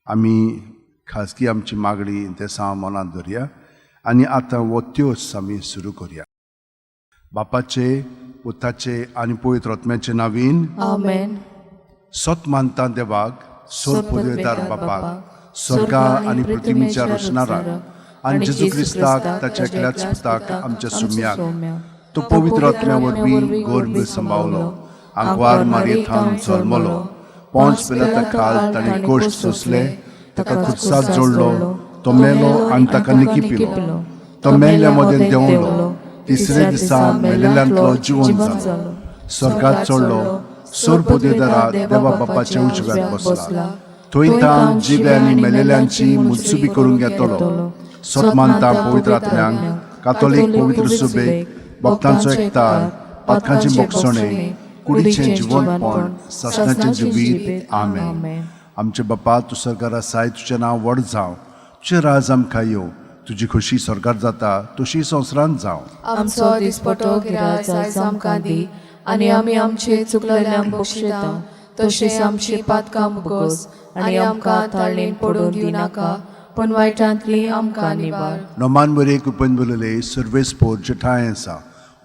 आमी खाजगी आमची मागणी इंतेसांव मनांत धरया आनी आतां हो त्योस आमी सुरू करया. बापाचे, पुताचे आनी पवित्र आत्म्याचे नावीन. आमेन. सत मानता देवाक, सोर पदवेदार बापाक, स्वर्गा आनी पृथ्वीच्या रचणाराक, आनी जेजू क्रिस्ताक, ताच्या एकल्याच पुताक, आमच्या सुम्याक, तो पवित्र आत्म्या वरवीं गर्भ सांबावलो, आंकवार मारयेथावन जल्मलो, पोंच पिलाता खाल ताणें कोश्ट सोंसले, ताका खुर्साक जोडलो, तो मेलो आनी ताका निकिपिलो, तो मेल्ल्या मदें देंवलो, तिसरे दिसा मेलेल्यांतलो जिवन जालो, स्वर्गात चडलो, सोर पदवेदारा देवा बापाच्या उजव्यात बसला, थंय तान जिवे आनी मेलेल्यांची मुत्सुबी करूंक येतलो. सत मानता पवित्र आत्म्यांक, कातोलीक पवित्र सुबेक, भक्तांचो एकतार, पातकांची मोगसणे, कुडीचें जिवनपण, सासणाचें जिवीत. आमेन. आमचे बापा, तूं सरकार आसाय, तुजें नांव व्हड जावं, तुजें राज आमकां येवं, तुजी खोशी सरकार जाता तशी संवसारांत जावं. आमचो दिसपटो गिराज आयज आमकां दी आनी आमी आमचे चुकलेल्यांक बक्षिता तशें आमची पातकां मुगोस आनी आमकां ताळणेन पडून दिवनाका, पूण वायटांतली आमकां निवार. नोमान बरे कृपेन बोलले, सर्वेस्पोर जेठाय आसा,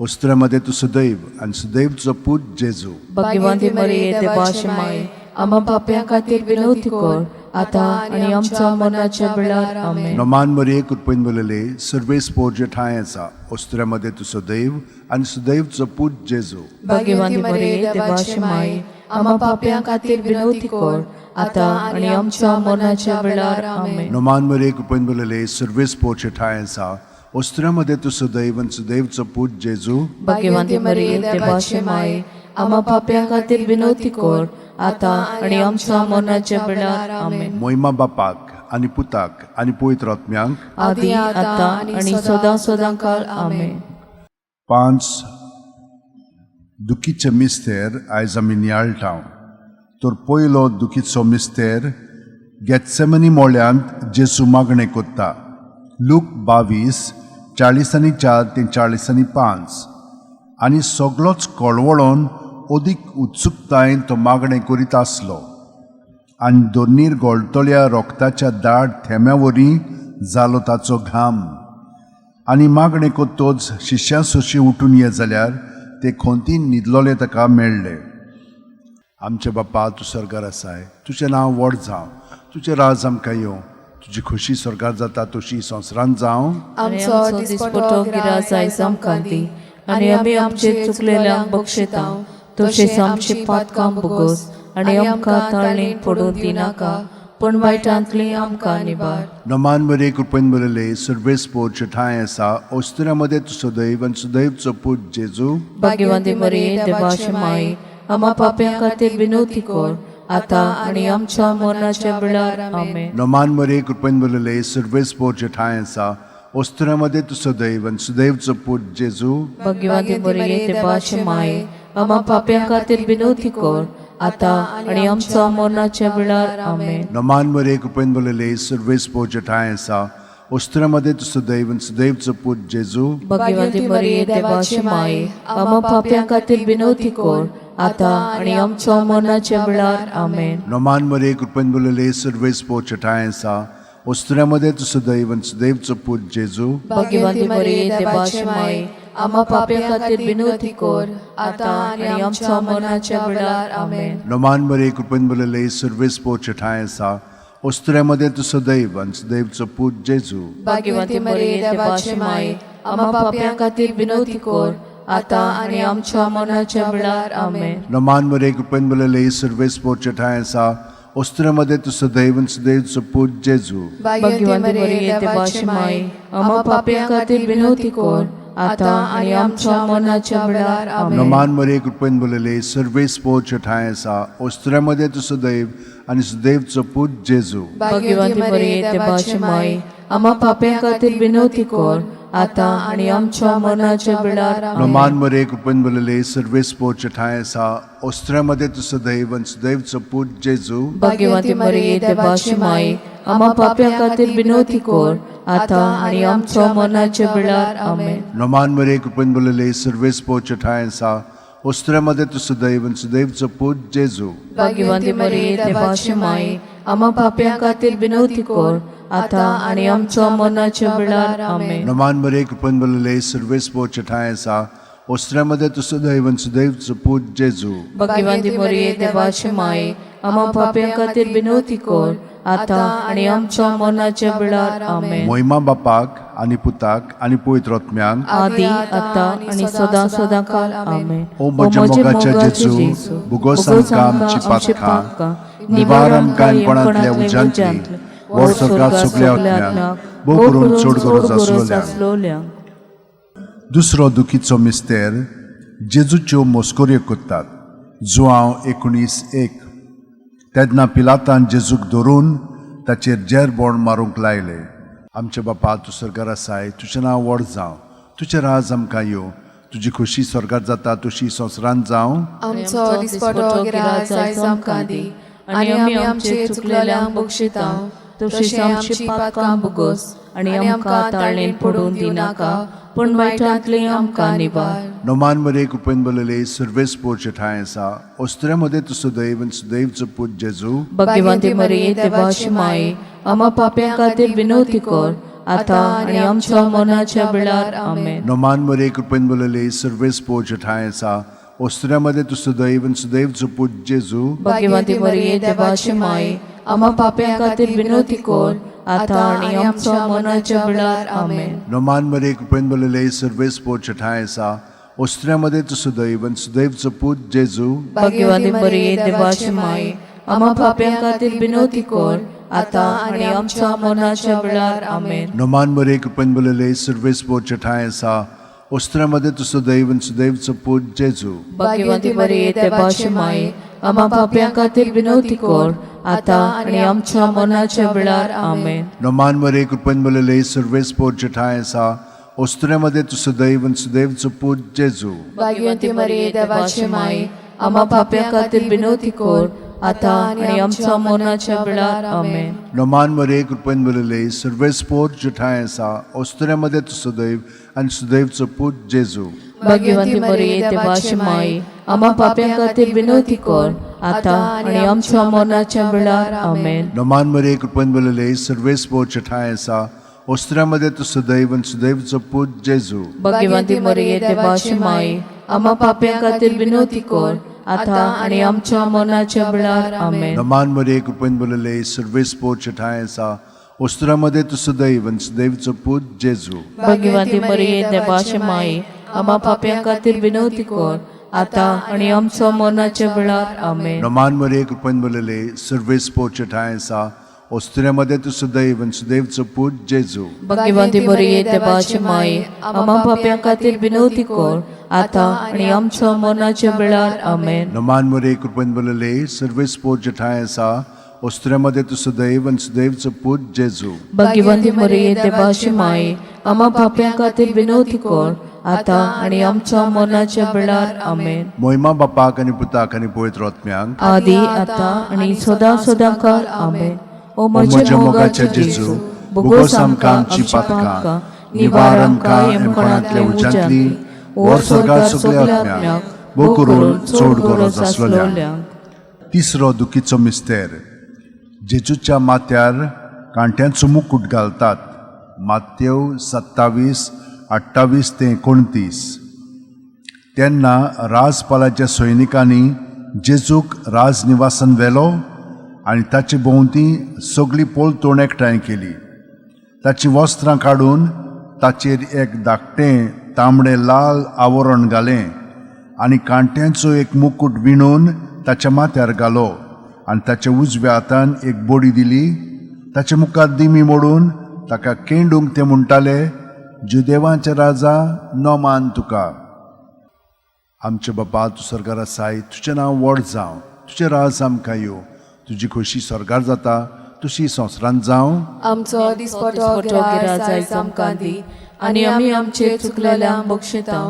वस्त्रामध्ये तूं सदैव आनी सदैव तुजो पूत जेजू. भाग्यवंती मरिये, देवाचे माय, आम्हा पापयां खातीर विनवती कर, आतां आनी आमच्या मरणाच्या वेळार. आमेन. नोमान मरिये कृपेन बोलले, सर्वेस्पोर जेठाय आसा, वस्त्रामध्ये तूं सदैव आनी सदैव तुजो पूत जेजू. भाग्यवंती मरिये, देवाचे माय, आम्हा पापयां खातीर विनवती कर, आतां आनी आमच्या मरणाच्या वेळार. आमेन. नोमान मरिये कृपेन बोलले, सर्वेस्पोर जेठाय आसा, वस्त्रामध्ये तूं सदैव आनी सदैव तुजो पूत जेजू. भाग्यवंती मरिये, देवाचे माय, आम्हा पापयां खातीर विनवती कर, आतां आनी आमच्या मरणाच्या वेळार. आमेन. मोहिमा बापाक आनी पुताक आनी पवित्र आत्म्यांक. आदी, आतां आनी सदां सदां काळ. आमेन. पांच दुखीचे मिस्तेर आयज आमी नियाळटा. तर पयलो दुखीचो मिस्तेर, गेत्सेमनी मोळ्यांत जेसू मागणें कोत्ता. लूक 22:44 ते 45. आनी सगळोच कळवळोन अदीक उत्सुकतायेन तो मागणें करीत आसलो आनी दोनीर गोळटल्या रोगताच्या दाट थेंब्या वरी जालो ताचो घाम. आनी मागणें कोत्तोच शिश्यां सोशी उठून ये जाल्यार ते खोंतीन न्हिदलोले ताका मेळ्ळे. आमचे बापा, तूं स्वर्गार आसाय, तुजें नांव व्हड जावं, तुजें राज आमकां येवं, तुजी खोशी स्वर्गार जाता तशी संवसारांत जावं. आमचो दिसपटो गिराज आयज आमकां दी आनी आमी आमचे चुकलेल्यांक बक्षिता तशेंच आमची पातकां भोगोस आनी आमकां ताळणेन पडून दिनाका, पूण वायटांतली आमकां निवार. नमान मरे कृपेन बरले, सर्वेस्पोर ठांय आसा, ओस्तुऱ्या मदें तूं सदैव आनी सदैवचो पूत जेजू. भाग्यवंती मरिये, देवाचे माई, आम्हा पाप्यां खातीर विनवती कर, आतां आनी आमच्या मरणाच्या वेळार. आमेन. नमान मरे कृपेन बरले, सर्वेस्पोर ठांय आसा, ओस्तुऱ्या मदें तूं सदैव आनी सदैवचो पूत जेजू. भाग्यवंती मरिये, देवाचे माई, आम्हा पाप्यां खातीर विनवती कर, आतां आनी आमच्या मरणाच्या वेळार. आमेन. नमान मरे कृपेन बरले, सर्वेस्पोर ठांय आसा, ओस्तुऱ्या मदें तूं सदैव आनी सदैवचो पूत जेजू. भाग्यवंती मरिये, देवाचे माई, आम्हा पाप्यां खातीर विनवती कर, आतां आनी आमच्या मरणाच्या वेळार. आमेन. नमान मरे कृपेन बरले, सर्वेस्पोर ठांय आसा, ओस्तुऱ्या मदें तूं सदैव आनी सदैवचो पूत जेजू. भाग्यवंती मरिये, देवाचे माई, आम्हा पाप्यां खातीर विनवती कर, आतां आनी आमच्या मरणाच्या वेळार. आमेन. नमान मरे कृपेन बरले, सर्वेस्पोर ठांय आसा, ओस्तुऱ्या मदें तूं सदैव आनी सदैवचो पूत जेजू. भाग्यवंती मरिये, देवाचे माई, आम्हा पाप्यां खातीर विनवती कर, आतां आनी आमच्या मरणाच्या वेळार. आमेन. नमान मरे कृपेन बरले, सर्वेस्पोर ठांय आसा, ओस्तुऱ्या मदें तूं सदैव आनी सदैवचो पूत जेजू. भाग्यवंती मरिये, देवाचे माई, आम्हा पाप्यां खातीर विनवती कर, आतां आनी आमच्या मरणाच्या वेळार. आमेन. नमान मरे कृपेन बरले, सर्वेस्पोर ठांय आसा, ओस्तुऱ्या मदें तूं सदैव आनी सदैवचो पूत जेजू. भाग्यवंती मरिये, देवाचे माई, आम्हा पाप्यां खातीर विनवती कर, आतां आनी आमच्या मरणाच्या वेळार. आमेन. नमान मरे कृपेन बरले, सर्वेस्पोर ठांय आसा, ओस्तुऱ्या मदें तूं सदैव आनी सदैवचो पूत जेजू. भाग्यवंती मरिये, देवाची माई, आम्हा पाप्यां खातीर विनवती कर, आतां आनी आमच्या मरणाच्या वेळार. आमेन. नमान मरे कृपेन बरले, सर्वेस्पोर ठांय आसा, ओस्त्र्यामध्ये तूं सुदैव आनी सुदैवचो पूत जेजू. भाग्यवंती मरिये, देवाची माई, आम्हा पापयां खातीर विनवती कर, आतां आनी आमचो मरणाच्या वेळार. आमेन. नमान मरे, कृपेन भरलेले, सर्वेस्पोर ठांय आसा. ओस्त्र्यामध्ये तूं सुदैव आनी सुदैवचो पूत जेजू. भाग्यवंती मरिये, देवाची माई, आम्हा पापयां खातीर विनवती कर, आतां आनी आमच्या मरणाच्या वेळार. आमेन. मोहिमा बापाक आनी पुताक आनी पवित्र आत्म्याक. आदी, आतां आनी सदां सदां काल. आमेन. ओ म्हज्या मोगाच्या जेजू, भुगोस आमकां आमची पातकां, निवार आमकां कोणांतल्या उज्यांतली, व्हर स्वर्गात सगल्या आत्म्यांक, भोव करून चड गरज आसलोल्यांक. आसलोल्यांक. दुसरो दुखीचो मिस्तेर, जेजूच्यो मस्कऱ्यो करतात. जुआंव 19:1. तेन्ना पिलातान जेजूक धरून ताचेर जेरबोण मारूंक लायले. आमचे बापा, तूं स्वर्गार आसाय, तुजें नांव व्हड जावं, तुजें राज आमकां येवं, तुजी खोशी स्वर्गार जाता तशी संवसारांत जावं. आमचो दिसपटो गिराज आयज आमकां दी आनी आमी आमचे चुकलेल्यांक बक्षिता तशीच आमची पातकां भोगोस आनी आमकां ताळणेन पडून दिनाका, पूण वायटांतली आमकां निवार. नोमान मरे, कृपेन बरलेले, सर्वेस्पोरचे ठांय आसा. ओस्त्र्या मदें तूं सुदैव आनी सुदैवचो पूत जेजू. भाग्यवंती मरिये, देवाची माई, आम्हा पाप्यां खातीर विनवती कर, आतां आनी आमच्या मरणाच्या वेळार. आमेन. नोमान मरे, कृपेन बरलेले, सर्वेस्पोरचे ठांय आसा. ओस्त्र्या मदें तूं सुदैव आनी सुदैवचो पूत जेजू. भाग्यवंती मरिये, देवाची माई, आम्हा पाप्यां खातीर विनवती कर, आतां आनी आमच्या मरणाच्या वेळार. आमेन. नोमान मरे, कृपेन बरलेले, सर्वेस्पोरचे ठांय आसा. ओस्त्र्या मदें तूं सुदैव आनी सुदैवचो पूत जेजू. भाग्यवंती मरिये, देवाची माई, आम्हा पाप्यां खातीर विनवती कर, आतां आनी आमच्या मरणाच्या वेळार. आमेन. नोमान मरे, कृपेन बरलेले, सर्वेस्पोरचे ठांय आसा. ओस्त्र्या मदें तूं सुदैव आनी सुदैवचो पूत जेजू. भाग्यवंती मरिये, देवाची माई, आम्हा पाप्यां खातीर विनवती कर, आतां आनी आमच्या मरणाच्या वेळार. आमेन. नोमान मरे, कृपेन बरलेले, सर्वेस्पोरचे ठांय आसा. ओस्त्र्या मदें तूं सुदैव आनी सुदैवचो पूत जेजू. भाग्यवंती मरिये, देवाची माई, आम्हा पाप्यां खातीर विनवती कर, आतां आनी आमच्या मरणाच्या वेळार. आमेन. नोमान मरे, कृपेन बरलेले, सर्वेस्पोर ठांय आसा. ओस्त्र्या मदें तूं सुदैव आनी सुदैवचो पूत जेजू. भाग्यवंती मरिये, देवाची माई, आम्हा पाप्यां खातीर विनवती कर, आतां आनी आमच्या मरणाच्या वेळार. आमेन. नोमान मरे, कृपेन बरलेले, सर्वेस्पोर ठांय आसा. ओस्त्र्या मदें तूं सुदैव आनी सुदैवचो पूत जेजू. भाग्यवंती मरिये, देवाची माई, आम्हा पाप्यां खातीर विनवती कर, आतां आनी आमच्या मरणाच्या वेळार. आमेन. नोमान मरे, कृपेन बरलेले, सर्वेस्पोर ठांय आसा. ओस्त्र्या मदें तूं सुदैव आनी सुदैवचो पूत जेजू. भाग्यवंती मरिये, देवाची माई, आम्हा पाप्यां खातीर विनवती कर, आतां आनी आमच्या मरणाच्या वेळार. आमेन. नोमान मरे, कृपेन बरलेले, सर्वेस्पोर ठांय आसा. ओस्त्र्या मदें तूं सुदैव आनी सुदैवचो पूत जेजू. भाग्यवंती मरिये, देवाची माई, आम्हा पाप्यां खातीर विनवती कर, आतां आनी आमच्या मरणाच्या वेळार. आमेन. नोमान मरे, कृपेन बरलेले, सर्वेस्पोर ठांय आसा. ओस्त्र्या मदें तूं सुदैव आनी सुदैवचो पूत जेजू. भाग्यवंती मरिये, देवाची माई, आम्हा पाप्यां खातीर विनवती कर, आतां आनी आमच्या मरणाच्या वेळार. आमेन. मोहिमा बापाक आनी पुताक आनी पवित्र आत्म्याक. आदी, आतां आनी सदां सदां काल. आमेन. ओ म्हज्या मोगाच्या जेजू, भोगोस आमकां आमची पातकां, निवार आमकां यमकोणांतल्या उज्यांतली, व्हर स्वर्गात सगल्या आत्म्यांक, भोव करून चड गरज आसलोल्यांक. तिसरो दुखीचो मिस्तेर, जेजूच्या माथ्यार कांट्यांचो मुकूट घालतात. मातेव 27:28 ते 29. तेन्ना राजपालाच्या सैनिकांनी जेजूक राजनिवासान व्हेलो आनी ताचे भोंवती सगळी पोलतोण एकठांय केली. ताचीं वस्त्रां काडून ताचेर एक धाकटें तांबडें लाल आवरण घालें आनी कांट्यांचो एक मुकूट विणून ताच्या माथ्यार घालो आनी ताच्या उजव्या हातान एक बडी दिली. ताचे मुखार दिमी मोडून ताका केंडूंक ते म्हणटाले, जुदेवांचे राजा, नोमान तुका. आमचे बापा, तूं स्वर्गार आसाय, तुजें नांव व्हड जावं, तुजें राज आमकां येवं, तुजी खोशी स्वर्गार जाता तशी संवसारांत जावं. आमचो दिसपटो गिराज आयज आमकां दी आनी आमी आमचे चुकलेल्यांक बक्षिता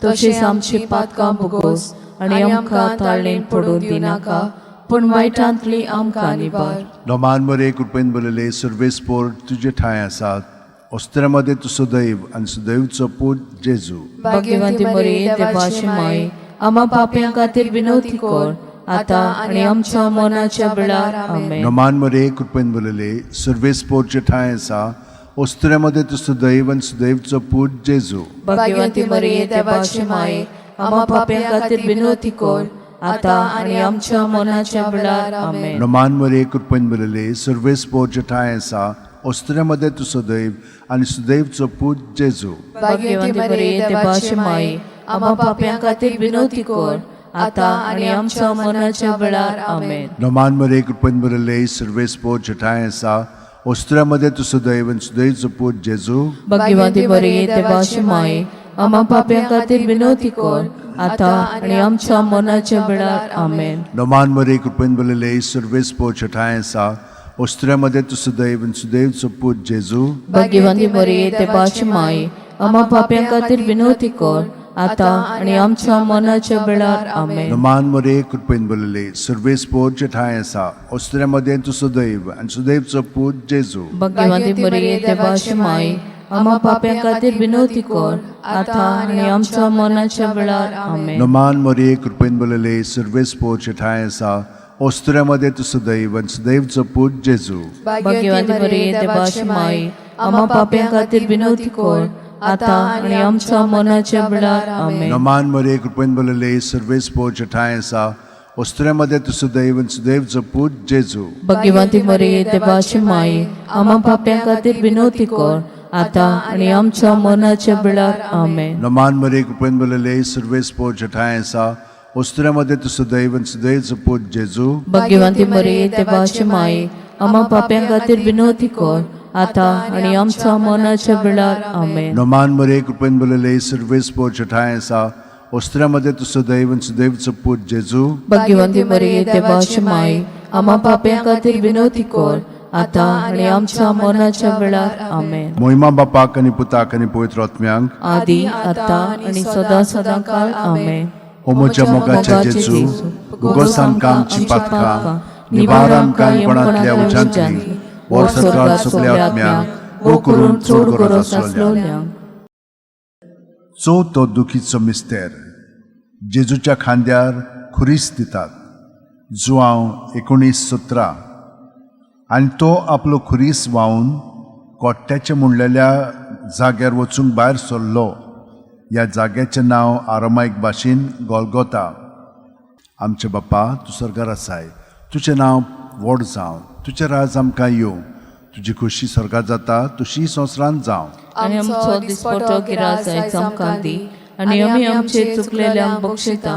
तशीच आमची पातकां भोगोस आनी आमकां ताळणेन पडून दिनाका, पूण वायटांतली आमकां निवार. नोमान मरे, कृपेन बरलेले, सर्वेस्पोर तुजे ठांय आसात. ओस्त्र्या मदें तूं सुदैव आनी सुदैवचो पूत जेजू. भाग्यवंती मरिये, देवाची माई, आमा पापयां खातीर विनवती कर आतां आनी आमच्या मनाच्या वेळार. आमेन. नमान मरे कृपेन भरलेले, सर्वेस्पोरचे ठांय आसा, ओस्तुऱ्यामध्ये तूं सुदैव आनी सुदैवचो पूत जेजू. भाग्यवंती मरिये, देवाची माये, आमा पापयां खातीर विनवती कर आतां आनी आमच्या मनाच्या वेळार. आमेन. नमान मरे कृपेन भरलेले, सर्वेस्पोरचे ठांय आसा, ओस्तुऱ्यामध्ये तूं सदैव आनी सुदैवचो पूत जेजू. भाग्यवंती मरिये, देवाची माये, आमा पापयां खातीर विनवती कर आतां आनी आमच्या मनाच्या वेळार. आमेन. नमान मरे कृपेन भरलेले, सर्वेस्पोरचे ठांय आसा, ओस्तुऱ्यामध्ये तूं सदैव आनी सुदैवचो पूत जेजू. भाग्यवंती मरिये, देवाची माये, आमा पापयां खातीर विनवती कर आतां आनी आमच्या मनाच्या वेळार. आमेन. नमान मरे कृपेन भरलेले, सर्वेस्पोरचे ठांय आसा, ओस्तुऱ्यामध्ये तूं सदैव आनी सुदैवचो पूत जेजू. भाग्यवंती मरिये, देवाची माये, आमा पापयां खातीर विनवती कर आतां आनी आमच्या मनाच्या वेळार. आमेन. नमान मरे कृपेन भरलेले, सर्वेस्पोरचे ठांय आसा, ओस्तुऱ्यामध्ये तूं सदैव आनी सुदैवचो पूत जेजू. भाग्यवंती मरिये, देवाची माये, आमा पापयां खातीर विनवती कर आतां आनी आमच्या मनाच्या वेळार. आमेन. नमान मरे कृपेन भरलेले, सर्वेस्पोरचे ठांय आसा, ओस्तुऱ्यामध्ये तूं सदैव आनी सुदैवचो पूत जेजू. भाग्यवंती मरिये, देवाची माये, आमा पापयां खातीर विनवती कर आतां आनी आमच्या मनाच्या वेळार. आमेन. नमान मरे कृपेन भरलेले, सर्वेस्पोरचे ठांय आसा, ओस्तुऱ्यामध्ये तूं सदैव आनी सुदैवचो पूत जेजू. भाग्यवंती मरिये, देवाची माये, आमा पापयां खातीर विनवती कर आतां आनी आमच्या मनाच्या वेळार. आमेन. नमान मरे कृपेन भरलेले, सर्वेस्पोरचे ठांय आसा, ओस्तुऱ्यामध्ये तूं सदैव आनी सुदैवचो पूत जेजू. भाग्यवंती मरिये, देवाची माये, आमा पापयां खातीर विनवती कर आतां आनी आमच्या मनाच्या वेळार. आमेन. नमान मरे कृपेन भरलेले, सर्वेस्पोरचे ठांय आसा, ओस्तुऱ्यामध्ये तूं सदैव आनी सुदैवचो पूत जेजू. भाग्यवंती मरिये, देवाची माये, आमा पापयां खातीर विनवती कर आतां आनी आमच्या मनाच्या वेळार. आमेन. मोहिमा बापाक आनी पुताक आनी पवित्र आत्म्यांक, आदी आतां आनी सदां सदां काल. आमेन. ओ म्हज्या मोगाच्या जेजू, भुगोस आमकां आमची पातकां, निवार आमकां कोणांतल्या उज्यांतली, वर्सत्रात सगल्या आत्म्यांक, वो करून चड गरज आसलोल्यांक. चवथो दुखीचो मिस्तेर, जेजूच्या खांद्यार खुरीस दितात. जुआंव 19:17. आनी तो आपलो खुरीस व्हांवन कोट्ट्याच्या म्हणलेल्या जाग्यार वचूंक भायर सरलो. ह्या जाग्याचें नांव आरामायक भाशेन गोलगोता. आमचे बापा, तूं स्वर्गार आसाय, तुजें नांव व्हड जावं, तुजें राज आमकां येवं, तुजी खोशी स्वर्गार जाता तशी संवसारांत जावं. आनी आमचो दिसपटो गिरास आयज आमकां दी आनी आमी आमचे चुकलेल्यांक बक्षिता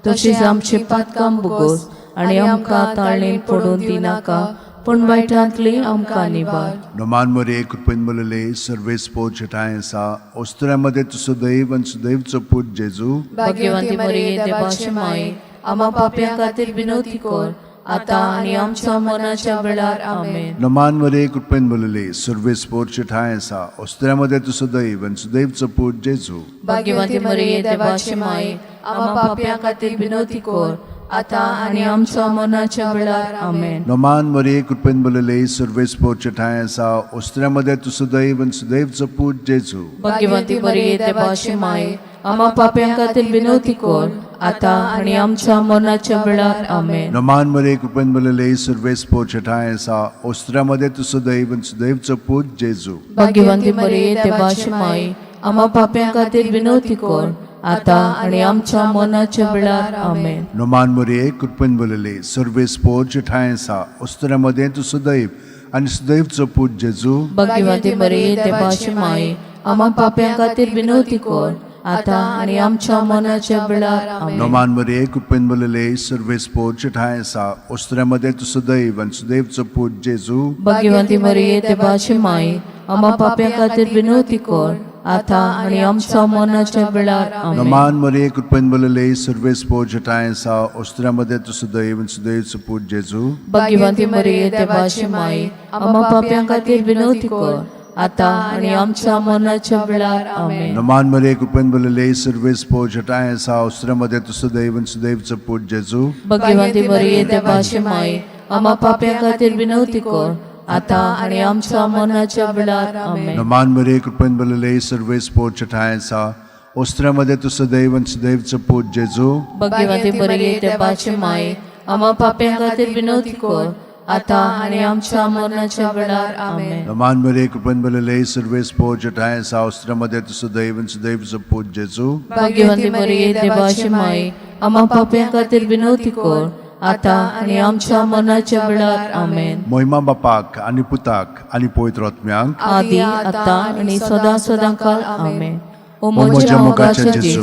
तशीच आमची पातकां भुगोस आनी आमकां ताळणेन पडून दिनाका, पूण वायटांतली आमकां निवार. नमान मरे कृपेन भरलेले, सर्वेस्पोरचे ठांय आसा, ओस्तुऱ्यामध्ये तूं सदैव आनी सुदैवचो पूत जेजू. भाग्यवंती मरिये, देवाची माये, आमा पापयां खातीर विनवती कर आतां आनी आमच्या मनाच्या वेळार. आमेन. नमान मरे कृपेन भरलेले, सर्वेस्पोरचे ठांय आसा, ओस्तुऱ्यामध्ये तूं सदैव आनी सुदैवचो पूत जेजू. भाग्यवंती मरिये, देवाची माये, आमा पापयां खातीर विनवती कर आतां आनी आमच्या मनाच्या वेळार. आमेन. नमान मरे कृपेन भरलेले, सर्वेस्पोरचे ठांय आसा, ओस्तुऱ्यामध्ये तूं सदैव आनी सुदैवचो पूत जेजू. भाग्यवंती मरिये, देवाची माये, आमा पापयां खातीर विनवती कर आतां आनी आमच्या मनाच्या वेळार. आमेन. नमान मरे कृपेन भरलेले, सर्वेस्पोरचे ठांय आसा, ओस्तुऱ्यामध्ये तूं सदैव आनी सुदैवचो पूत जेजू. भाग्यवंती मरिये, देवाची माये, आमा पापयां खातीर विनवती कर आतां आनी आमच्या मनाच्या वेळार. आमेन. नमान मरे कृपेन भरलेले, सर्वेस्पोरचे ठांय आसा, ओस्तुऱ्यामध्ये तूं सदैव आनी सुदैवचो पूत जेजू. भाग्यवंती मरिये, देवाची माये, आमा पापयां खातीर विनवती कर आतां आनी आमच्या मनाच्या वेळार. आमेन. नमान मरे कृपेन भरलेले, सर्वेस्पोरचे ठांय आसा, ओस्तुऱ्यामध्ये तूं सदैव आनी सुदैवचो पूत जेजू. भाग्यवंती मरिये, देवाची माये, आमा पापयां खातीर विनवती कर आतां आनी आमच्या मनाच्या वेळार. आमेन. नमान मरे कृपेन भरलेले, सर्वेस्पोरचे ठांय आसा, ओस्तुऱ्यामध्ये तूं सदैव आनी सुदैवचो पूत जेजू. भाग्यवंती मरिये, देवाची माये, आमा पापयां खातीर विनवती कर आतां आनी आमच्या मनाच्या वेळार. आमेन. नमान मरे कृपेन भरलेले, सर्वेस्पोरचे ठांय आसा, ओस्तुऱ्यामध्ये तूं सदैव आनी सुदैवचो पूत जेजू. भाग्यवंती मरिये, देवाची माये, आमा पापयां खातीर विनवती कर आतां आनी आमच्या मनाच्या वेळार. आमेन. नमान मरे कृपेन भरलेले, सर्वेस्पोरचे ठांय आसा, ओस्त्र्यामध्ये तूं सदैव आनी सदैवचो पूत जेजू. भगवती बरी देवाची माये, आम्हा पाप्यां खातीर विनवती कर, आतां आनी आमच्या मरणाच्या वेळार. आमेन. नमान मरे, कृपेन भरलेले, सर्वेस पोर ठांय आसा. ओस्त्र्यामध्ये तूं सदैव आनी सदैवचो पूत जेजू. भाग्यवंती मरिये, देवाची माये, आम्हा पाप्यां खातीर विनवती कर, आतां आनी आमच्या मरणाच्या वेळार. आमेन. मोहिमा बापाक आनी पुताक आनी पवित्र आत्म्याक. आदी, आतां आनी सदां सदां काल. आमेन. ओ म्हज्या मोगाच्या जेजू,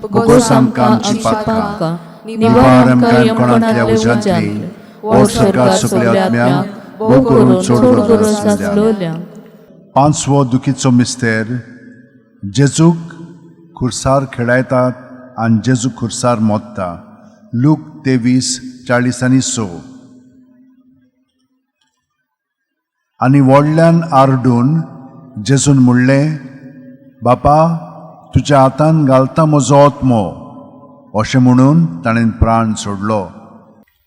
बोगोस आमकां आमची पातकां, निवार आमकां यमकोणांतल्या उज्यांतली, व्हड सरकार सगल्या आत्म्यांक, भोव करून चड गरज आसलेल्या. पांचवो दुखीचो मिस्तेर. जेजूक खुर्सार खेळायतात आनी जेजू खुर्सार मोत्ता. लूक 23:46. आनी व्हडल्यान आरडून जेजून म्हणलें, बापा, तुज्या हातान घालता म्हजो आत्मो. अशें म्हणून ताणें प्राण सोडलो.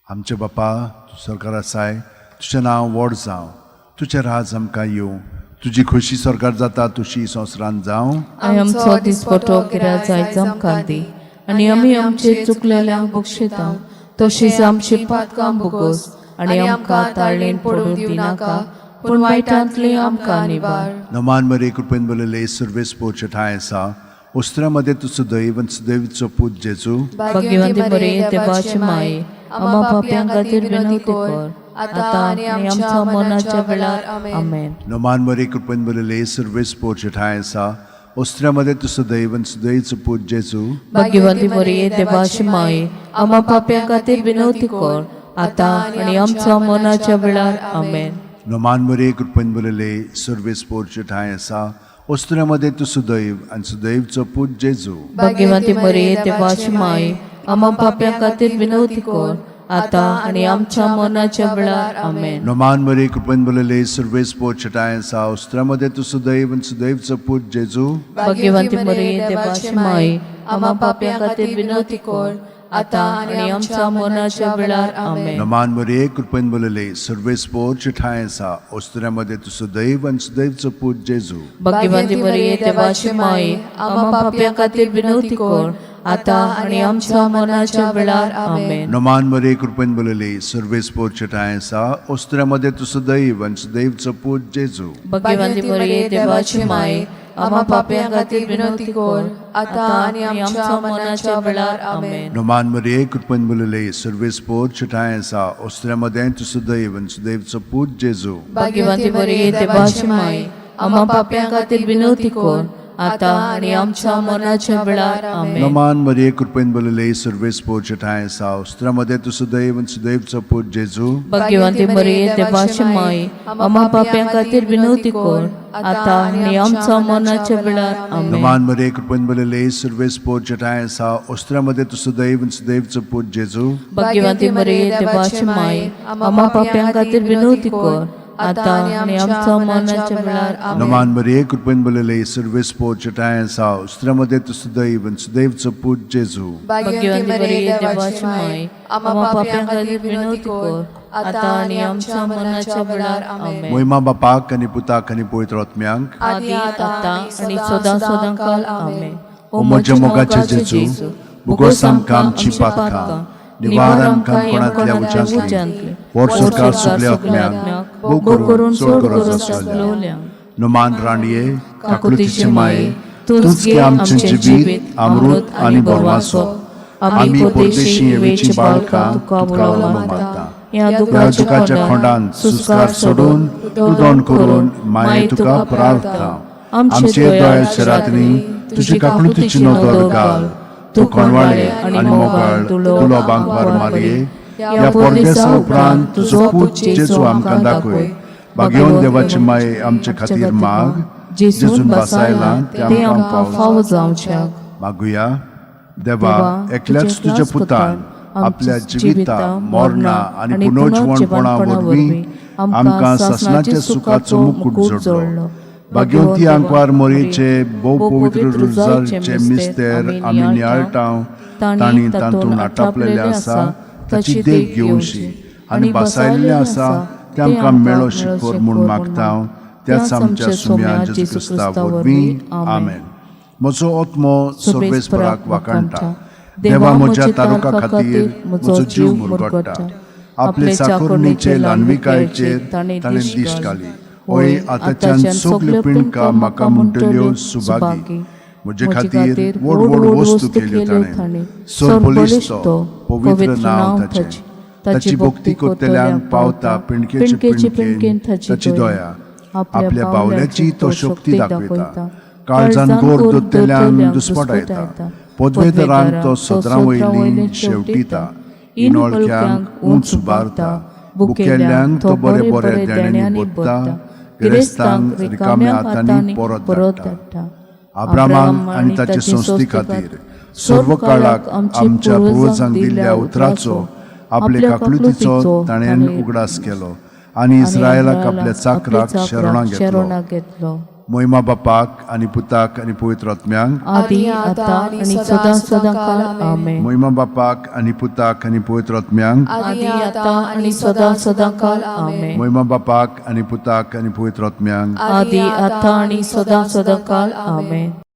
आमचे बापा, तूं सरकार आसाय, तुजें नांव व्हड जावं, तुजें राज आमकां येवं, तुजी खोशी सरकार जाता तुशी संवसारांत जावं. आनी आमचो दिसपटो गिराज आयज आमकां दी, आनी आमी आमचे चुकलेल्यांक बक्षिता, तशीच आमची पातकां भोगोस, आनी आमकां ताळणेन पडूंक दिनाका, पूण वायटांतली आमकां निवार. नमान मरे, कृपेन बरलेले, सर्वेस पोरचे ठांय आसा. ओस्त्र्यामध्ये तूं सदैव आनी सदैवचो पूत जेजू. भाग्यवंती बरे देवाची माये, आम्हा पाप्यां खातीर विनवती कर, आतां आनी आमच्या मरणाच्या वेळार. आमेन. नमान मरे, कृपेन बरलेले, सर्वेस पोरचे ठांय आसा. ओस्त्र्यामध्ये तूं सदैव आनी सदैवचो पूत जेजू. भाग्यवंती मरिये, देवाची माये, आम्हा पाप्यां खातीर विनवती कर, आतां आनी आमच्या मरणाच्या वेळार. आमेन. नमान मरे, कृपेन बरलेले, सर्वेस पोरचे ठांय आसा. ओस्त्र्यामध्ये तूं सदैव आनी सदैवचो पूत जेजू. भाग्यवंती मरिये, देवाची माये, आम्हा पाप्यां खातीर विनवती कर, आतां आनी आमच्या मरणाच्या वेळार. आमेन. नमान मरे, कृपेन बरलेले, सर्वेस पोरचे ठांय आसा. ओस्त्र्यामध्ये तूं सदैव आनी सदैवचो पूत जेजू. भाग्यवंती मरिये, देवाची माये, आम्हा पाप्यां खातीर विनवती कर, आतां आनी आमच्या मरणाच्या वेळार. आमेन. नमान मरे, कृपेन बरलेले, सर्वेस पोरचे ठांय आसा. ओस्त्र्यामध्ये तूं सदैव आनी सदैवचो पूत जेजू. भाग्यवंती मरिये, देवाची माये, आम्हा पाप्यां खातीर विनवती कर, आतां आनी आमच्या मरणाच्या वेळार. आमेन. नमान मरे, कृपेन बरलेले, सर्वेस पोरचे ठांय आसा. ओस्त्र्यामध्ये तूं सदैव आनी सदैवचो पूत जेजू. भाग्यवंती मरिये, देवाची माये, आम्हा पाप्यां खातीर विनवती कर, आतां आनी आमच्या मरणाच्या वेळार. आमेन. नमान मरे, कृपेन बरलेले, सर्वेस पोरचे ठांय आसा. ओस्त्र्यामध्ये तूं सदैव आनी सदैवचो पूत जेजू. भाग्यवंती मरिये, देवाची माये, आम्हा पाप्यां खातीर विनवती कर, आतां आनी आमच्या मरणाच्या वेळार. आमेन. नमान मरिये, कृपेन भरलेले, सर्वेस पोरचे ठांय आसा. ओस्त्र्यामध्ये तूं सदैव आनी सदैवचो पूत जेजू. भाग्यवंती मरिये, देवाची माये, आम्हा पाप्यां खातीर विनवती कर, आतां आनी आमच्या मरणाच्या वेळार. आमेन. नमान मरिये, कृपेन भरलेले, सर्वेस पोरचे ठांय आसा. ओस्त्र्यामध्ये तूं सदैव आनी सदैवचो पूत जेजू. भाग्यवंती मरिये, देवाची माये, आम्हा पाप्यां खातीर विनवती कर, आतां आनी आमच्या मरणाच्या वेळार. आमेन. नमान मरिये, कृपेन भरलेले, सर्वेस पोरचे ठांय आसा. ओस्त्र्यामध्ये तूं सदैव आनी सदैवचो पूत जेजू. भाग्यवंती मरिये, देवाची माये, आम्हा पाप्यां खातीर विनवती कर, आतां आनी आमच्या मरणाच्या वेळार. आमेन. मोहिमा बापाक आनी पुताक आनी पवित्र आत्म्यांक. आदी, आतां आनी सदां सदां काल. आमेन. ओ म्हज्या मोगाचे जेजू, बोगोस आमकां आमची पातकां, निवार आमकां कोणांतल्या उज्यांतली, व्हड सरकार सगल्या आत्म्यांक, भोव करून चड गरज आसलेल्या. नमान राणये, काकुळतीचे माये, तूंच गे आमचें जिवीत, अमृत आनी बरवासो. आमी परदेशी येवेची बाळकां तुका उलो मारता. ह्या ह्या दुखाच्या खोंडान सुस्कार सोडून रुदन करून माये तुका प्रार्थना. आमचे दोळ्याच्या रातनी तुजी काकुळतीची नदर घाल. तूं कोणवाळे आनी मोगाळ तुलो बांकवार मारये, ह्या परदेसा उपरांत तुजो पूत जेजू आमकां दाखय. भाग्यवन देवाची माये आमचे खातीर माग, जेजून बासायला ते आमकां फावो जावच्याक. मागुया. देवा, एकल्याच तुज्या पुतान आपल्या जिविता, मरणा आनी पुनर्जिवणपणा वरवीं आमकां सासणाच्या सुखाचो मुकूट जोडलो. भाग्यवंती आंकवार मोरयेचे भोव पवित्र रुजारचे मिस्तेर आमी नियाळटाव, तांणी तातूंत आटापलेलें आसा ताची देख घेवची आनी बसायल्लें आसा तें आमकां मेळो शिकोर म्हूण मागता, त्याच आमच्या सुम्या जेजू क्रिस्ता वरवीं. आमेन. म्हजो आत्मो सर्वेस्पराक वाखाणटा. देवा म्हज्या तारुका खातीर म्हजो जीव मुरगट्टा. आपले चाकोरणीचे ल्हानविकायेचेर ताणें दिश्ट घाली. हय, आतांच्यान सगल्यो पिंडका म्हाका म्हणटल्यो सुभागी. म्हजे खातीर व्हड व्हड वस्तू केल्यो ताणें. सरबळिश्ट तो, पवित्र नांव ताचें. ताची भक्ती करतल्यांक पावता पिंडकेचे पिंडकेन ताची दया. आपल्या बावल्याची तो शक्ती दाखयता. काळजान गोर दोतल्यांक दुस्पटायता. पदवेदारांक तो सदरां वयली शेवटिता. इनोळख्यांक उंच उबारता. बुकेल्यांक तो बरे बरे देण्यांनी बोत्ता. गिरेस्तांक रिकाम्या हातांनी परत धाडटा. अब्रामाक आनी ताचे संस्थे खातीर सर्व काळाक आमच्या पुर्वजांक दिल्ल्या उतराचो, आपले काकलुतीचो ताणें उगडास केलो आनी इस्रायलाक आपल्या चाकराक शरणां घेतलो. मोहिमा बापाक आनी पुताक आनी पवित्र आत्म्यांक, आदी आता आनी सदां सदां काल. आमेन. मोहिमा बापाक आनी पुताक आनी पवित्र आत्म्यांक, आदी आता आनी सदां सदां काल. आमेन. मोहिमा बापाक आनी पुताक आनी पवित्र आत्म्यांक, आदी आता आनी सदां सदां काल. आमेन.